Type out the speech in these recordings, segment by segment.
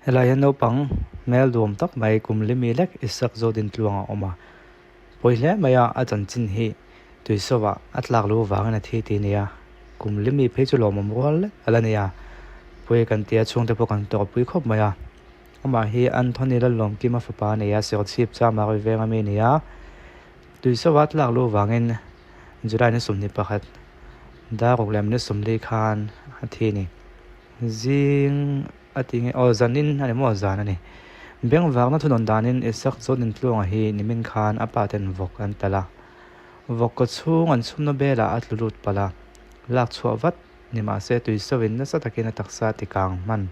Helai hian naupang hmel duam tak mai kum limi lek Isak Zawdin tluang a awm a, pawi hle mai a, a chanchin hi tuisawh ah a tlak luh vangin a thi tih a ni a, kum limi phei chu lawmawm rual lek a la ni a, pawi kan tia chhungte pawh kan tawrhpui khawp mai a, amah hi Anthony Lalawmkima fapa a ni a, Serchhip Chama rawi veng ami a ni a, tuisawh ah a tlak luh vangin July ni 21 daruk leh minute 40 khan a thi a ni. Zing a ti nge aw zanin a ni maw zan a ni. Bengvakna thunawn danin Isak Zawnin Tluanga hi nimin khan a pa ten vawk an talh a. Vawk kaw chhung an chhumna belah a tlu lut palh a, lak chhuah vat ni mahse tui sovin nasa takin a taksa ti kang hman.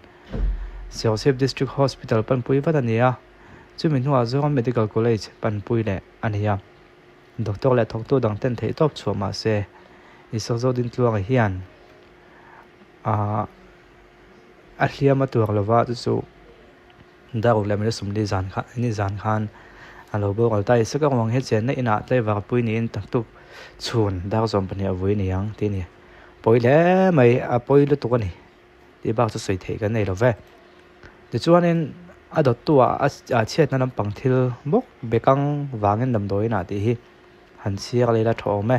Serchhip District Hospital panpui vat a ni a, chumi hnuah Zoram Medical College panpui leh a ni a. Doctor leh thawktu dang ten theihtawp chhuah mahse Isak Zawdin Tluanga hian Ahh a hliam a tuar lova chu chu daruk leh minute 40 zan kha ni zan khan a lo boral ta a ni. Saka ruang hi chenna inah tlaivar pui niin taktuk chhun dar 12 a vui a ni ang tih a ni. Pawi hle mai a pawi lutuk a ni tih bak chu sawi theih kan nei lo ve. Tichuanin a dawttu ah a chhiatna lampang thil bawk bekang vangin damdawi inah tih hi han chhiar leh ila tha awm e.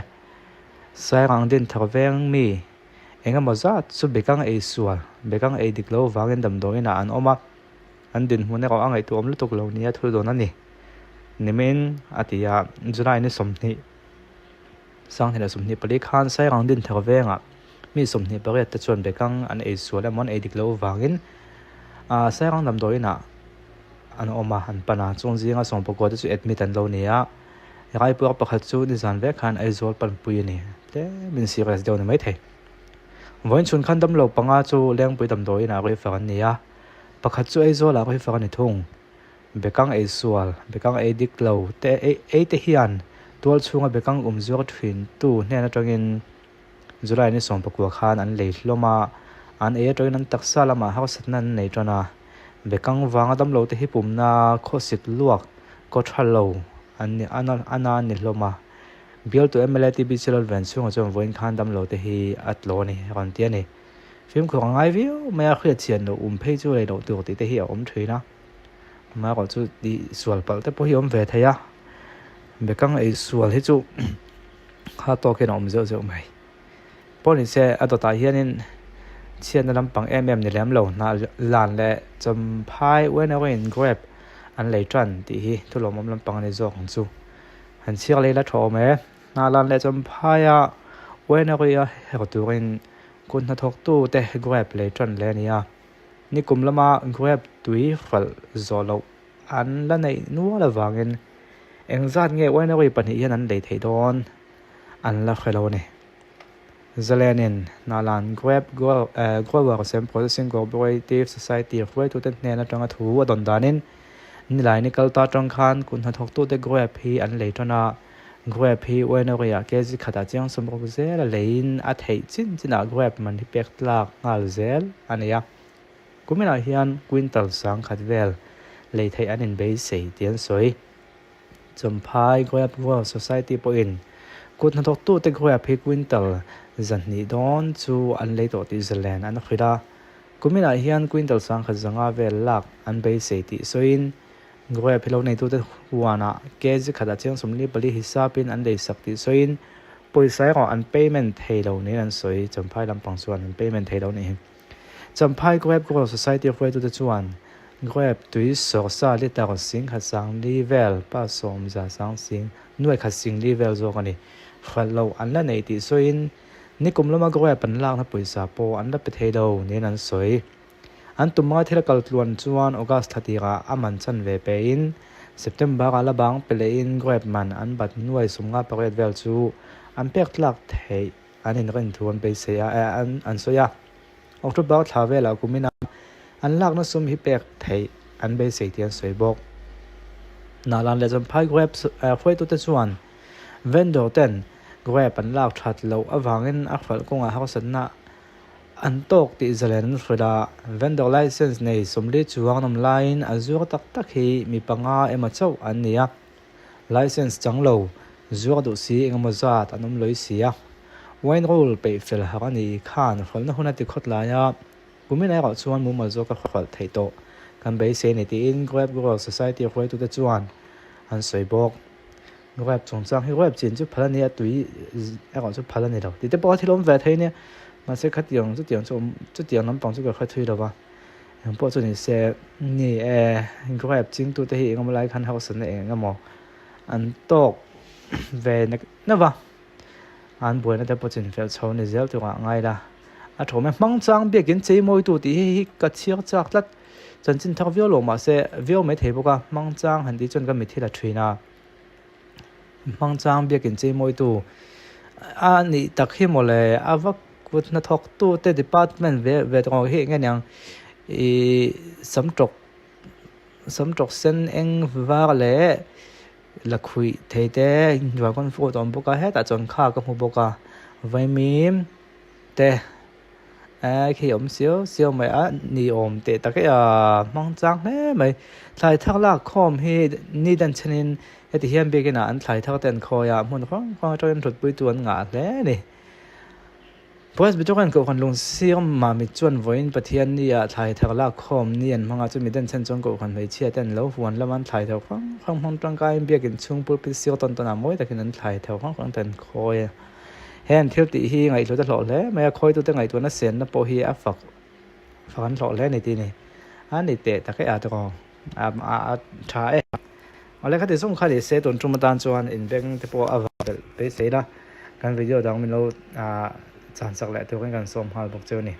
Sairang din thar veng mi Engemaw zat chu bekang ei sual, bekang ei dik lo vangin damdawiinah an awm a, an dinhmun erawh a ngaihtuahawm lutuk lo nia thul dawn a ni. Nimin a ti a, July ni 20, 2024 khan Sairang Dinthar vengah mi 28 te chuan bekang an ei sual emaw an ei dik lo vangin Sairang damdawiinah an awm a, an pan a, chung zinga 19 te chu admit an lo ni a. Raipuar pakhat chu nizan vek khan Aizawl panpui a ni. Tlemin serious deuh a ni maithei. Vawiin chhun khan damlo panga chu Lengpui damdawiin ah refer an ni a, pakhat chu Aizawl ah refer a ni thung. Bekang ei sual, bekang ei dik lo te ei te hian tual chhunga bekang um zuar thin tu hnen atangin July ni 19 khan an lei hlawm a, an ei atangin an taksa lamah harsatna an nei tan a. Bekang vanga damlo te hi pumna khawsik luak kaw tha lo an ni a na an ni hlawm a. Bialtu mla TBC Lalven chhungah chuan vawiin khan damlo te hi a tlaw a ni a rawn ti a ni. Fimkhur a ngai viau mai a, hriat chian loh um phei chu rei loh tur tih te hi a awm thin a. Amaherawh chu tih sual palh te pawh hi a awm ve thei a. Bekang ei sual hi chu kha tawkin a awm zeuh zeuh mai. Pawh ni se a dawtah hianin chhiatna lampang em em ni lem lo hnah lan leh chawmphai uain grape an lei tan tih hi thu lawmawm lampang a ni zawk ang chu. Han chhiar lei la tha awm e. Hnah lan leh chawmphaia uain a herh turin kut hnathawktu te grape lei tan leh a ni a. Nikum lama grape tui hralh zawh loh an la neih nual avangin engzat nge winery pahnih hian an lei theih dawn an la hre lo a ni. Zalenin Hnalan Grape Growers and Processing Cooperative Society hruaitute hnen atanga thu a dawn danin Nilaini kal ta atang khan kut hnathawktute grape hi an lei tan a, grape hi winery-ah kg khatah chiang sawmruk zel a leiin a theih chin chinah grape man hi pek tlak nghal zel a ni a. Kuminah hian quintal 10,000 vel lei theih an inbeisei tih an sawi. Champhai Grape World Society pawhin kut hnathawktute grape hi quintal 200 dawn chu an lei tawh tih zalen an hrilh a. Kuminah hian quintal 1,500 vel lak an beisei tih sawiin grape hi lo neitute huanah kg khatah chiang 44 hisapin an leisak tih sawiin pawisa erawh an payment thei lo niin an sawi. Champhai lampang chuan an payment thei lo nih hi. Champhai Grape Grower Society hruaitute chuan grape tui sawrsa litre 10,040 vel pa sawm za sang sing nuai khat sing li vel zawk a ni. Hralh loh an la nei tih sawiin nikum lama grape an lakna pawisa pawh an la pe thei lo niin an sawi. An tum anga thil a kal tluan chuan August thla tirah a man chan ve pein September-ah la bang pe lehin grape man an bat nuai 58 vel chu an pek tlak theih An inrin thu an beisei a, an an sawi a. October thla velah kumina an lakna sum hi pek theih an beisei tih an sawi bawk. Hnahlan leh Champhai grape hruaitute chuan vendor ten grape an lak that loh avangin a hralh kawngah harsatna an tawk tih zalen an hrilh a. Vendor license nei 40 chuang an awm laiin a zuar tak tak hi mi panga emaw chauh an ni a. License chang lo, zuar duh si engemaw zat an awm lawih si a. Wine roll peih fel harh a nih khan hralhna hun a ti khawt lai a, kumin erawh chuan mumal zawk a hralh theih tawh. kan beisei a ni tiin Grape Grower Society hruaitute chuan an sawi bawk. Grape chungchang hi grape chin chu phal a nia, tui erawh chu phal a ni lo tih te pawh a thil awm ve thei nia. Mahse khatiang chutiang chu awm chutiang lampang chu ka hre thui lo va, eng pawh chu ni se ni e grape chingtute hi engemaw lai khan harsatna eng emaw an tawk ve nek neuh va. An buaina te pawh chin fel chho ni zel turah ngai la. A thawm e hmang chang biakin chei mawitu tih hi hi ka chhiar chak tlat. Chanchin thar viau lo mahse viau mai thei bawk a, hmang chang han tih chuan ka mitthil a thin a. Hmang chang biakin chei mawitu a nih tak hi mawle a va kut hnathawk tu te department ve ve tawng hi eng nge niang ih sam tawk sam tawk sen eng var leh La khuih thei te dragon fruit a awm bawk a hetah chuan kha ka hmu bawk a vaimim te eh khi a awm siau siau mai a ni awm teh tak e a hmang chang hle mai thlai thar lak khawm hi ni dan chhenin heti hian biakin ah an thlai thar te an khawi a hmun hrang hrang atangin hrutpui tu an ngah hle a ni. Presbyterian Kohhran Lungsir Mamit chuan vawiin Pathian ni ah thlai thar lak khawm ni an hmang a, chumi den chhan chuan Kohhran hmeichhia te an lo huan lama an thlai thar hrang hrang hmang tangkaiin biakin chhung pulpit sir tawn tawn ah mawi takin an thlai thar hrang hrang te an khawi a. He an thil tih hi ngaihhlut a hlawh hle mai a, khawitute ngaihtuahna senna pawh hi a fak fak an hlawh hle a ni tih a ni. A ni teh tak e a tawng a tha e. Awle khati zawng kha ni se tun tum atan chuan inbeng te pawh a vah belh beisei la, kan video dang min lo chan chak leh turin kan sawm nghal bawk cheu a ni.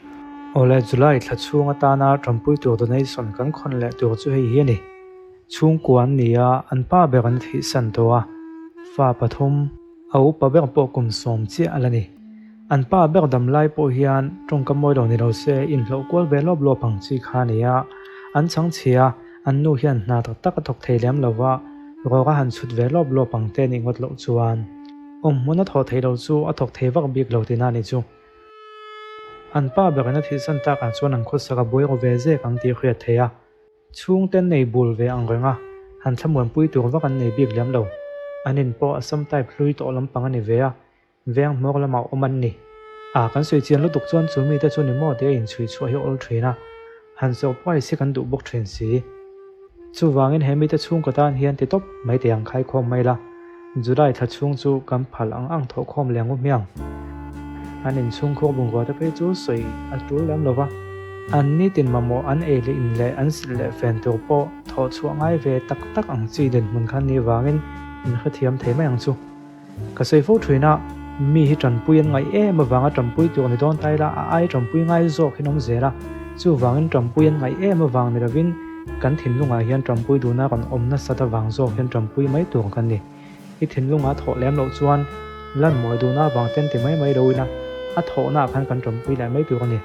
Awle July thla chhung atana tanpui tur donation kan khawn leh tur chu hei hi a ni. Chhungkua an ni a, an pa ber an thihsan tawh a, fa pathum, a upa ber pawh kum sawm chiah a la ni. An pa ber dam lai pawh hian tawngka mawi lo ni lo se inhlawh kual ve lawp lawp ang chi kha a ni a, an chhangchhia An nu hian hna tak tak a thawk thei lem lo va, rawk a han chhut ve lawp lawp ang te nih ngawt loh chuan awm hmun a thawh theih loh chu a thawk thei vak bik lo tihna a nih chu. An pa berin a thihsan takah chuan an khawsak a buai ru ve zek ang tih hriat theih a, chhungte an nei bul ve ang reng a, han thlamuanpui tur vak an nei bik lem lo. An in pawh a sam type hlui tawh lampang a ni ve a, Veng hmawk lamah awm an ni. A, kan sawi chian lutuk chuan chu mite chu ni maw tia inchhui chhuah hi awl thin a, han surprise hi kan duh bawk thin si. Chuvangin he mite chhungkaw tan hian ti tawp mai teh ang khaikhawm mai la, July thla chhung chu kan phal ang ang thawhkhawm leh ngu hmiang. An inchhungkhur bungrua te phei chu sawi a tul lem lo va, an nitin mamawh an ei leh in leh an silh leh fen tur pawh thawh chhuah ngai ve tak tak ang chi dinhmun kha ni vangin inhrethiam thei mai ang chu. Ka sawi fo thin a, mi hi tanpui an ngaih em avanga tanpui tur ni dawn ta ila a ai tanpui ngai zawk hi an awm zel a, chuvangin tanpui an ngaih em avang ni lovin kan thinlungah hian tanpui duhna rawn awm nasat avang zawk hian tanpui mai tur kan ni. I thinlunga thawh lem loh chuan lan mawi duhna avang ten ti mai mai lo ila a thawhnaah khan kan tanpui leh mai tur a ni.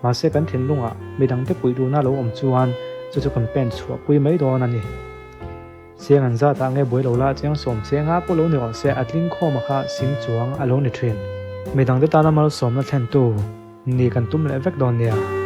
Mahse kan thinlungah midangte puih duhna lo awm chuan chu chu kan pen chhuahpui mai dawn a ni. Chiang an zat ah nge buai lo la chiang sawm che nga pawh lo ni rawh se a tling khawm a kha sing chuang a lo ni thin. Midang te tana malsawmna thlentu ni kan tum leh vek dawn nia.